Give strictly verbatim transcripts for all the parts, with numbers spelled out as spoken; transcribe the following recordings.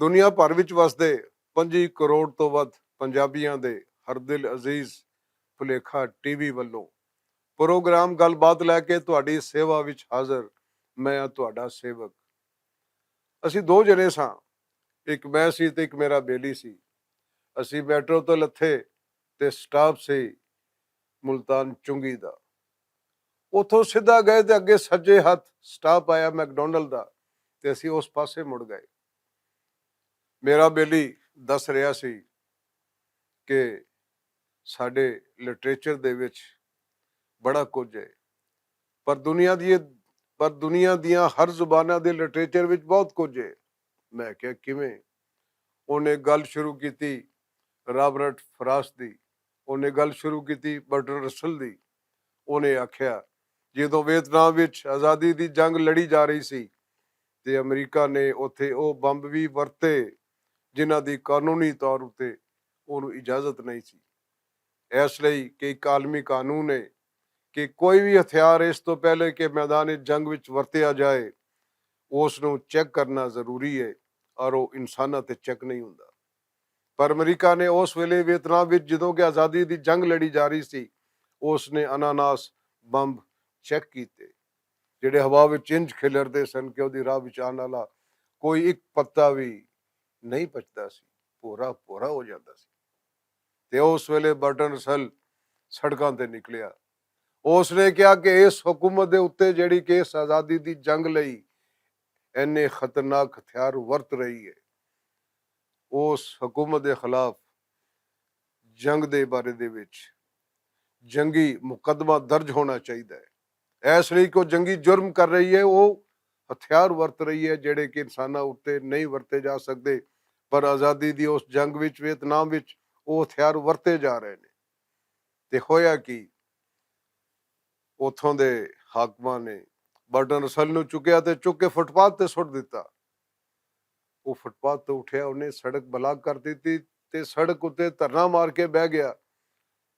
دنیا بھر وچ وسدے پنجی کروڑ توں ودھ پنجابیاں دے ہر دل عزیز پلیکھا ٹی وی ولوں پروگرام گل بات لے کے تہاڈی سیوا وچ حاضر۔ میں تہاڈا سیوک۔ اسی دو جنے ساں، اک میں سی تے اک میرا بیلی سی۔ اسی میٹرو توں لتھے تے سٹاپ سی ملتان چنگی دا۔ اتھوں سدھا گئے تے اگے سجے ہتھ سٹاپ آیا میکڈونلڈ دا، تے اسی اس پاسے مڑ گئے۔ میرا بیلی دس رہیا سی کہ ساڈے لٹریچر دے وچ بڑا کچھ ہے، پر دنیا دی پر دنیا دیاں ہر زباناں دے لٹریچر وچ بہت کچھ ہے۔ میں کہیا کیویں؟ اونے گل شروع کیتی رابرٹ فراس دی۔ اونے گل شروع کیتی برٹن رسل دی۔ اونے آکھیا، جدوں ویتنام وچ آزادی دی جنگ لڑی جا رہی سی، تے امریکہ نے اوتھے او بمب وی ورتے جنہاں دی قانونی طور اتے اونوں اجازت نہیں سی۔ اس لئی کہ اک عالمی قانون ہے کہ کوئی وی ہتھیار اس توں پہلے کہ میدان جنگ وچ ورتیا جائے، اس نوں چیک کرنا ضروری ہے، اور او انساناں تے چیک نہیں ہوندا۔ پر امریکہ نے اس ویلے ویتنام وچ جدوں کہ آزادی دی جنگ لڑی جا رہی سی، اس نے اناناس بمب چیک کیتے، جڑے ہوا وچ انج کھلردے سن کہ اوہدی راہ وچ آن والا کوئی اک پتا وی نہیں پچدا سی، پورا پورا ہو جاندا سی۔ تے اس ویلے برٹن رسل سڑکاں تے نکلیا۔ اس نے کہا کہ اس حکومت دے اُتے جیہڑی کہ اس آزادی دی جنگ لئی اینے خطرناک ہتھیار ورت رہی ہے، اس حکومت دے خلاف جنگ دے بارے دے وچ جنگی مقدمہ درج ہونا چاہیدا ہے۔ ایس لئی کہ او جنگی جرم کر رہی ہے، او ہتھیار ورت رہی ہے جیہڑے کہ انساناں اُتے نہیں ورتے جا سکدے، پر آزادی دی اس جنگ وچ ویتنام وچ او ہتھیار ورتے جا رہے نے۔ تے ہویا کہ اتھوں دے حاکماں نے برٹن رسل نوں چکیا تے چک کے فٹ پاتھ تے سٹ دتا۔ او فٹ پاتھ تے اٹھیا، انہیں سڑک بلاک کر دتی تے سڑک اتے دھرنا مار کے بہ گیا۔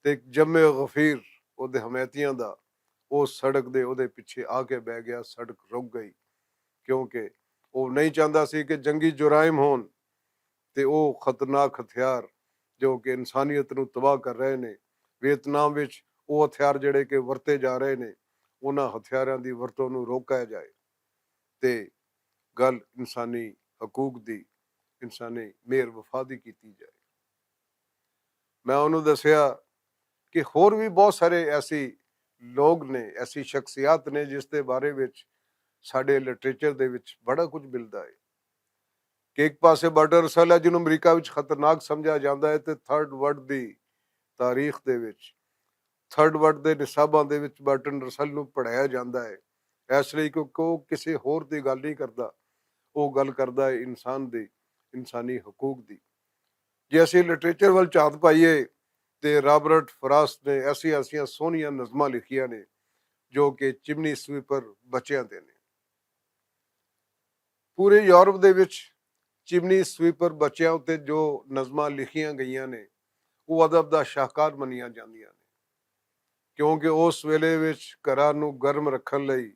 تے جمع غفیر اودے حمایتیاں دا او سڑک دے اودے پچھے آ کے بہ گیا، سڑک رک گئی، کیونکہ او نہیں چاہندا سی کہ جنگی جرائم ہون تے او خطرناک ہتھیار جو کہ انسانیت نوں تباہ کر رہے نے۔ ویتنام وچ او ہتھیار جڑے کہ ورتے جا رہے نے، انہاں ہتھیاراں دی ورتوں نوں روکا جائے تے گل انسانی حقوق دی، انسانی مہر وفا دی کیتی جائے۔ میں انہوں دسیا کہ ہور وی بہت سارے ایسی لوگ نے، ایسی شخصیات نے جس دے بارے وچ ساڈے لٹریچر دے وچ بڑا کچھ ملدا ہے۔ کہ اک پاسے برٹن رسل ہے جنہوں امریکہ وچ خطرناک سمجھا جاندا ہے تے تھرڈ ورلڈ دی تاریخ دے وچ، تھرڈ ورلڈ دے نصاباں دے وچ برٹن رسل نوں پڑھایا جاندا ہے، ایس لئی کیونکہ او کسے ہور دی گل نہیں کردا، او گل کردا ہے انسان دی، انسانی حقوق دی۔ جے اسی لٹریچر ول چاند پائیے تے رابرٹ فراس نے ایسیاں ایسیاں سوہنیاں نظماں لکھیاں نے جو کہ چمنی سویپر بچیاں دے نے۔ پورے یورپ دے وچ چمنی سویپر بچیاں اتے جو نظماں لکھیاں گئیاں نے، او ادب دا شاہکار منیاں جاندیاں نے، کیونکہ اس ویلے وچ گھراں نوں گرم رکھن لئی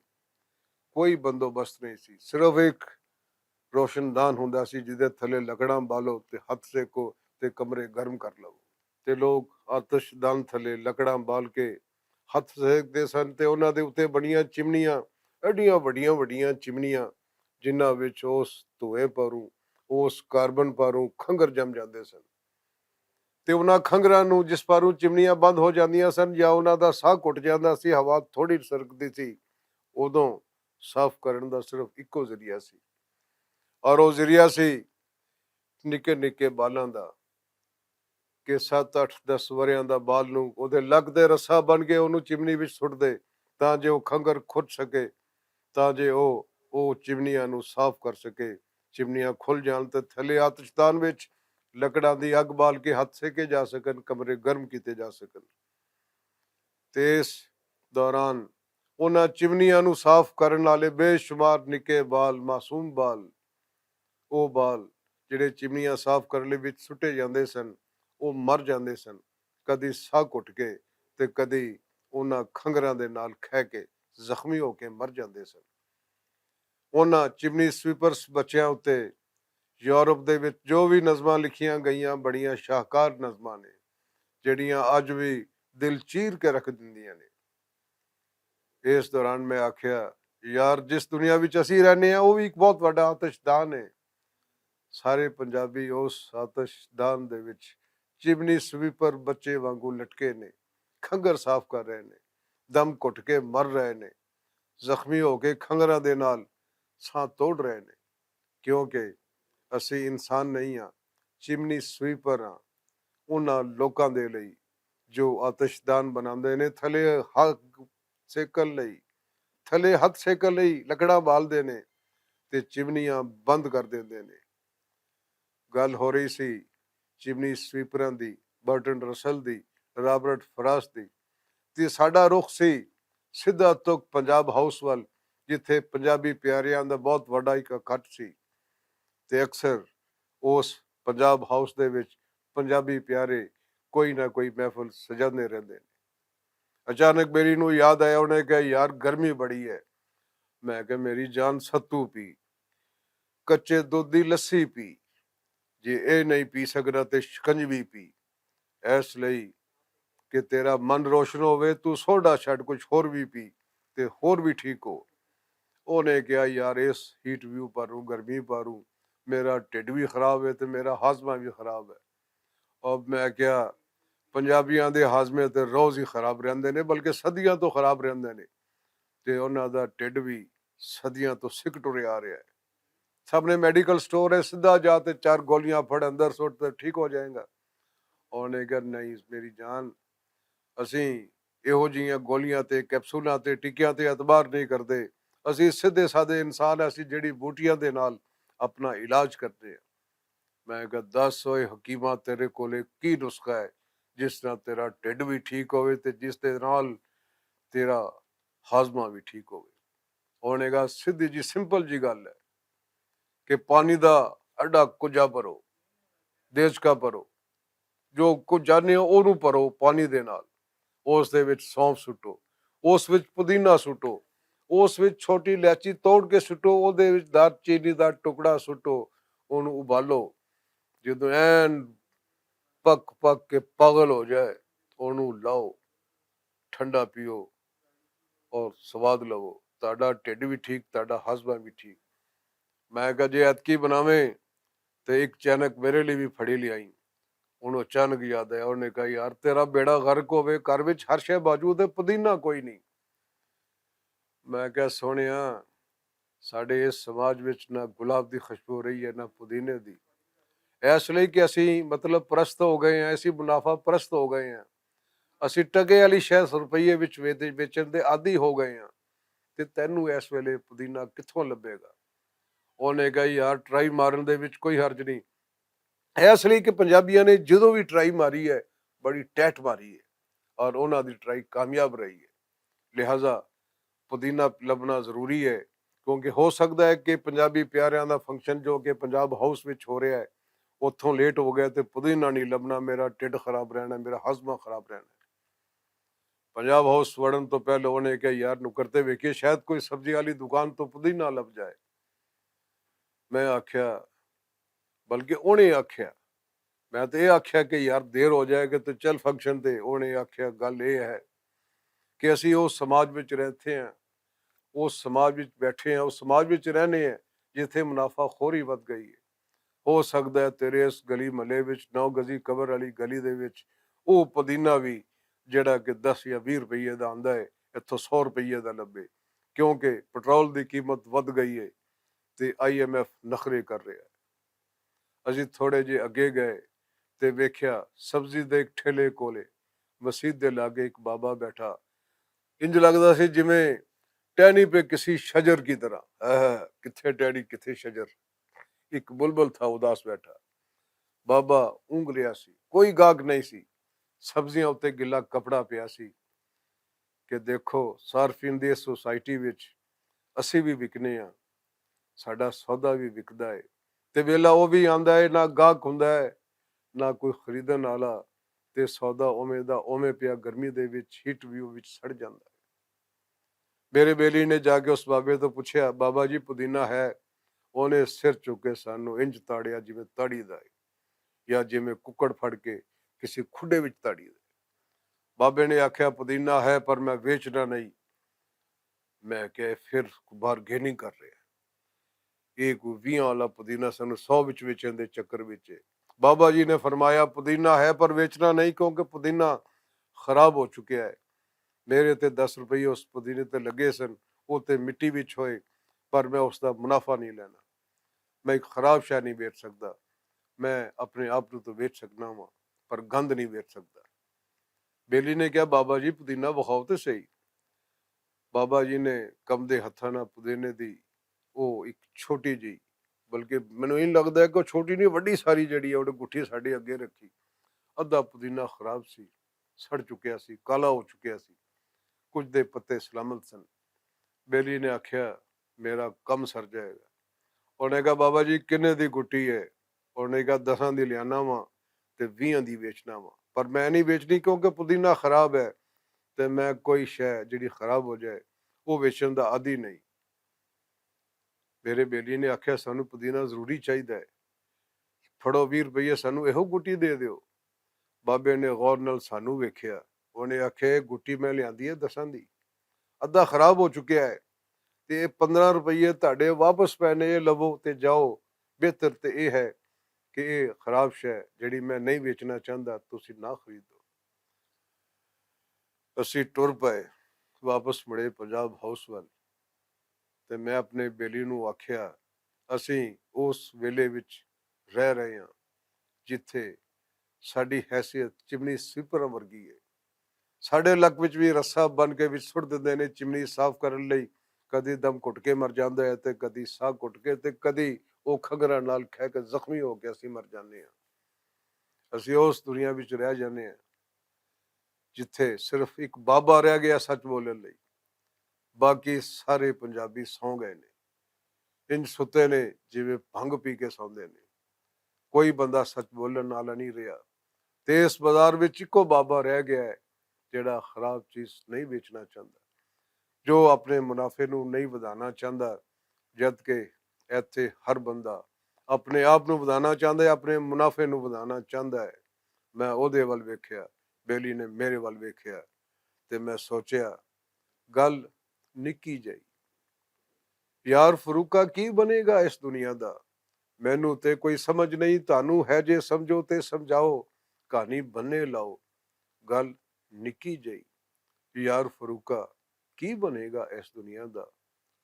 کوئی بندوبست نہیں سی۔ صرف ایک روشن دان ہوندا سی جس دے تھلے لکڑاں بالو تے ہتھ سیکو تے کمرے گرم کر لو۔ تے لوگ آتش دان تھلے لکڑاں بال کے ہتھ سیکدے سن تے انہاں دے اتے بنیاں چمنیاں، ایڈیاں وڈیاں وڈیاں چمنیاں، جنہاں وچ اوس دھوئیں پاروں اوس کاربن پاروں کھنگر جم جاندے سن۔ تے انہاں کھنگراں نوں جس پاروں چمنیاں بند ہو جاندیاں سن یا انہاں دا ساہ گھٹ جاندا سی، ہوا تھوڑی سرکدی سی، اودوں صاف کرن دا صرف اکو ذریعہ سی، اور او ذریعہ سی نکے نکے بالاں دا، کہ ست اٹھ دس وریاں دا بال نوں اوہدے لک دے رسا بن کے اوہنوں چمنی وچ سٹ دے، تاں جے او کھنگر کھٹ سکے، تاں جے او او چمنیاں نوں صاف کر سکے۔ چمنیاں کھل جان تے تھلے آتشدان وچ لکڑاں دی اگ بال کے ہتھ سیکے جا سکن، کمرے گرم کیتے جا سکن۔ تے اس دوران انہاں چمنیاں نوں صاف کرن والے بے شمار نکے بال، معصوم بال، او بال جڑے چمنیاں صاف کرن لئی وچ سٹے جاندے سن، او مر جاندے سن، کدی ساہ گھٹ کے تے کدی انہاں کھنگراں دے نال کھہ کے زخمی ہو کے مر جاندے سن۔ انہاں چمنی سویپرز بچیاں اتے یورپ دے وچ جو وی نظماں لکھیاں گئیاں، بڑیاں شاہکار نظماں نے، جڑیاں اج وی دل چیر کے رکھ دندیاں نے۔ اس دوران میں آکھیا، یار، جس دنیا وچ اسی رہنے ہاں، او وی ایک بہت وڈا آتش دان ہے۔ سارے پنجابی اس آتش دان دے وچ چمنی سویپر بچے وانگوں لٹکے نے، کھنگر صاف کر رہے نے، دم گھٹ کے مر رہے نے، زخمی ہو کے کھنگراں دے نال ساہ توڑ رہے نے۔ کیونکہ اسی انسان نہیں ہاں، چمنی سویپر ہاں۔ انہاں لوکاں دے لئی جو آتش دان بناندے نے، تھلے ہتھ سیکل لئی، تھلے ہتھ سیکل لئی لکڑاں باندھدے نے تے چمنیاں بند کر دیندے نے۔ گل ہو رہی سی چمنی سویپراں دی، برٹن رسل دی، رابرٹ فراسٹ دی۔ تے ساڈا رخ سی سیدھا تک پنجاب ہاؤس ول، جتھے پنجابی پیاریاں دا بہت وڈا ایک اکٹھ سی۔ تے اکثر اس پنجاب ہاؤس دے وچ پنجابی پیارے کوئی نہ کوئی محفل سجاندے رہندے نے۔ اچانک میری نوں یاد آیا، انہیں کہا، یار، گرمی بڑی ہے۔ میں کہا، میری جان، ستو پی، کچے دودھ دی لسی پی، جے اے نہیں پی سکدا تے شکنجوی پی۔ اس لئی کہ تیرا من روشن ہووے، تو سوڈا چھڈ، کچھ ہور وی پی تے ہور وی ٹھیک ہو۔ اونے کہیا، یار، اس ہیٹ ویو پاروں، گرمی پاروں، میرا ڈھڈ وی خراب ہے تے میرا ہاضمہ وی خراب ہے۔ اب میں کہیا، پنجابیاں دے ہاضمے تے روز ہی خراب رہندے نے، بلکہ صدیاں تو خراب رہندے نے، تے انہاں دا ڈھڈ وی صدیاں تو سکھ ٹریا آ رہیا ہے۔ سامنے میڈیکل سٹور ہے، سیدھا جا تے چار گولیاں پھڑ، اندر سٹ تے ٹھیک ہو جائیں گا۔ اونے کہیا، نہیں، میری جان، اسیں ایہو جیاں گولیاں تے کیپسولاں تے ٹکیاں تے اعتبار نہیں کردے۔ اسیں سیدھے سادے انسان ہیں، اسیں جڑی بوٹیاں دے نال اپنا علاج کردے ہیں۔ میں کہا، دس اوئے حکیمہ، تیرے کولے کی نسخہ ہے جس نال تیرا ڈھڈ وی ٹھیک ہووے تے جس دے نال تیرا ہاضمہ وی ٹھیک ہووے؟ اونے کہا، سیدھی جی، سمپل جی گل ہے کہ پانی دا اڈا کجا بھرو، دیچکا بھرو، جو کچھ جانے ہو، اونوں بھرو پانی دے نال۔ اس دے وچ سونف سٹو، اس وچ پودینہ سٹو، اس وچ چھوٹی الائچی توڑ کے سٹو، او دے وچ دار چینی دا ٹکڑا سٹو، اونوں ابالو۔ جدوں این پک پک کے پاگل ہو جائے، اونوں لاؤ، ٹھنڈا پیو اور سواد لو۔ تہاڈا ڈھڈ وی ٹھیک، تہاڈا ہاضمہ وی ٹھیک۔ میں کہا، جے ایتکی بناویں تے ایک چینک میرے لیے وی پھڑی لیائی۔ انہوں اچانک یاد آیا، انہوں نے کہا، یار، تیرا بیڑا غرق ہووے، گھر وچ ہر شے موجود ہے، پودینہ کوئی نہیں۔ میں کہا، سونیا، ساڈے اس سماج وچ نہ گلاب دی خوشبو رہی ہے، نہ پودینے دی۔ اس لئی کہ اسی مطلب پرست ہو گئے ہیں، اسی منافع پرست ہو گئے ہیں۔ اسی ٹکے والی شے روپیے وچ ویچ-، ویچن دے عادی ہو گئے ہیں۔ تے تینوں اس ویلے پودینہ کتھوں لبھے گا؟ انہوں نے کہا، یار، ٹرائی مارن دے وچ کوئی حرج نہیں۔ ہے اس لئی کہ پنجابیاں نے جدوں وی ٹرائی ماری ہے، بڑی ٹیٹ ماری ہے اور انہاں دی ٹرائی کامیاب رہی ہے۔ لہذا پودینہ لبھنا ضروری ہے، کیونکہ ہو سکدا ہے کہ پنجابی پیاریاں دا فنکشن جو کہ پنجاب ہاؤس وچ ہو رہا ہے، اتھوں لیٹ ہو گیا تے پودینہ نہیں لبھنا، میرا ٹڈ خراب رہنا، میرا ہاضمہ خراب رہنا۔ پنجاب ہاؤس وڑن تو پہلے انہوں نے کہا، یار، نکرتے ویکھیے، شاید کوئی سبزی والی دکان تو پودینہ لب جائے۔ میں آکھیا، بلکہ انہیں آکھیا، میں تے اے آکھیا کہ یار، دیر ہو جائے گی تے چل فنکشن تے۔ انہیں آکھیا، گل اے ہے کہ اسی اس سماج وچ رہتے ہیں، اس سماج وچ بیٹھے ہیں، اس سماج وچ رہنے ہیں جتھے منافع خوری ودھ گئی ہے۔ ہو سکدا ہے تیرے اس گلی محلے وچ، نو گزی قبر والی گلی دے وچ، او پودینہ وی جڑا کہ دس یا ویہہ روپیے دا آندا ہے، اتھوں سو روپیے دا لبھے، کیونکہ پٹرول دی قیمت ودھ گئی ہے تے آئی ایم ایف نخرے کر رہا ہے۔ اسی تھوڑے جے اگے گئے تے ویکھیا، سبزی دے ایک ٹھیلے کولے مسیت دے لاگے ایک بابا بیٹھا۔ انج لگدا سی جویں ٹہنی پہ کسی شجر کی طرح۔ ہاں، کتھے ٹہنی، کتھے شجر۔ ایک بلبل تھا اداس بیٹھا۔ بابا اونگ لیا سی، کوئی گاہک نہیں سی۔ سبزیاں اتے گلا کپڑا پیا سی کہ دیکھو، صارفین دی اس سوسائٹی وچ اسی بھی وکنے ہاں، ساڈا سودا بھی وکدا ہے۔ تے ویلا او بھی آندا ہے، نہ گاہک ہوندا ہے، نہ کوئی خریدن والا، تے سودا اوویں دا اوویں پیا گرمی دے وچ ہیٹ ویو وچ سڑ جاندا ہے۔ میرے بیلی نے جا کے اس بابے تو پوچھیا، بابا جی، پودینہ ہے؟ اونے سر چکے سانوں انج تاڑیا جویں تاڑی دا ہے، یا جویں ککڑ پھڑ کے کسی کھڈے وچ تاڑی دا ہے۔ بابے نے آکھیا، "پودینہ ہے، پر میں ویچنا نہیں۔" میں کہیا، "پھر بارگیننگ کر رہے ہیں، یہ کوئی ویہاں والا پودینہ سانوں سو وچ ویچن دے چکر وچ ہے۔" بابا جی نے فرمایا، "پودینہ ہے، پر ویچنا نہیں، کیونکہ پودینہ خراب ہو چکیا ہے۔" میرے تے دس روپے اس پودینے تے لگے سن، وہ تے مٹی وچ ہوئے، پر میں اس دا منافع نہیں لینا۔ میں ایک خراب شے نہیں ویچ سکدا۔ میں اپنے آپ نوں تو ویچ سکنا واں، پر گند نہیں ویچ سکدا۔ بیلی نے کہا، "بابا جی، پودینہ وکھاؤ تے صحیح۔" بابا جی نے کم دے ہتھاں نال پودینے دی او ایک چھوٹی جی، بلکہ مینوں ایں لگدا ہے کہ او چھوٹی نہیں، وڈی ساری جڑی ہے، اوہدے گٹھی ساڈے اگے رکھی۔ ادھا پودینہ خراب سی، سڑ چکیا سی، کالا ہو چکیا سی۔ کچھ دے پتے سلامت سن۔ بیلی نے آکھیا، "میرا کم سر جائے گا۔" انہوں نے کہا، "بابا جی، کنے دی گٹی ہے؟" انہوں نے کہا، "دساں دی لیانا واں تے ویہاں دی ویچنا واں، پر میں نہیں ویچنی، کیونکہ پودینہ خراب ہے تے میں کوئی شے جڑی خراب ہو جائے، وہ ویچن دا عادی نہیں۔" میرے بیلی نے آکھیا، "سانوں پودینہ ضروری چاہیدا ہے، پھڑو ویہہ روپیے، سانوں ایہو گٹی دے دیو۔" بابے نے غور نال سانوں ویکھیا۔ انہیں آکھیا، "یہ گٹی میں لیاندی ہے دساں دی، ادھا خراب ہو چکیا ہے، تے یہ پندرہ روپیے تہاڈے واپس پینے، یہ لوو تے جاؤ۔ بہتر تے یہ ہے کہ یہ خراب شے جڑی میں نہیں ویچنا چاہندا، تسی نہ خریدو۔" اسی ٹر پئے، واپس مڑے پنجاب ہاؤس ول۔ تے میں اپنے بیلی نوں آکھیا، "اسیں اس ویلے وچ رہ رہے ہاں، جتھے ساڈی حیثیت چمنی سویپراں ورگی ہے۔" ساڈے لک وچ وی رسا بن کے وچ سٹ دیندے نے، چمنی صاف کرن لئی۔ کدی دم گھٹ کے مر جاندا ہے تے کدی ساہ گھٹ کے، تے کدی او کھگراں نال کھہ کے زخمی ہو کے اسی مر جاندے ہاں۔ اسی اس دنیا وچ رہ جاندے ہاں، جتھے صرف ایک بابا رہ گیا سچ بولن لئی، باقی سارے پنجابی سو گئے نے۔ انج ستے نے جویں بھنگ پی کے سوندے نے۔ کوئی بندہ سچ بولن والا نہیں رہیا۔ تے اس بازار وچ اکو بابا رہ گیا ہے، جڑا خراب چیز نہیں ویچنا چاہندا، جو اپنے منافع نوں نہیں ودھانا چاہندا، جد کہ ایتھے ہر بندہ اپنے آپ نوں ودھانا چاہندا ہے، اپنے منافع نوں ودھانا چاہندا ہے۔ میں اودے ول ویکھیا، بیلی نے میرے ول ویکھیا، تے میں سوچیا، گل نکی جائی۔ یار فروقہ، کی بنے گا اس دنیا دا؟ مینوں تے کوئی سمجھ نہیں، تانوں ہے جے سمجھو تے سمجھاؤ، کہانی بنے لاؤ۔ گل نکی جائی۔ یار فروقہ، کی بنے گا اس دنیا دا؟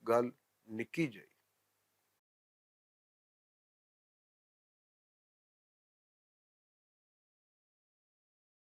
گل نکی جائی۔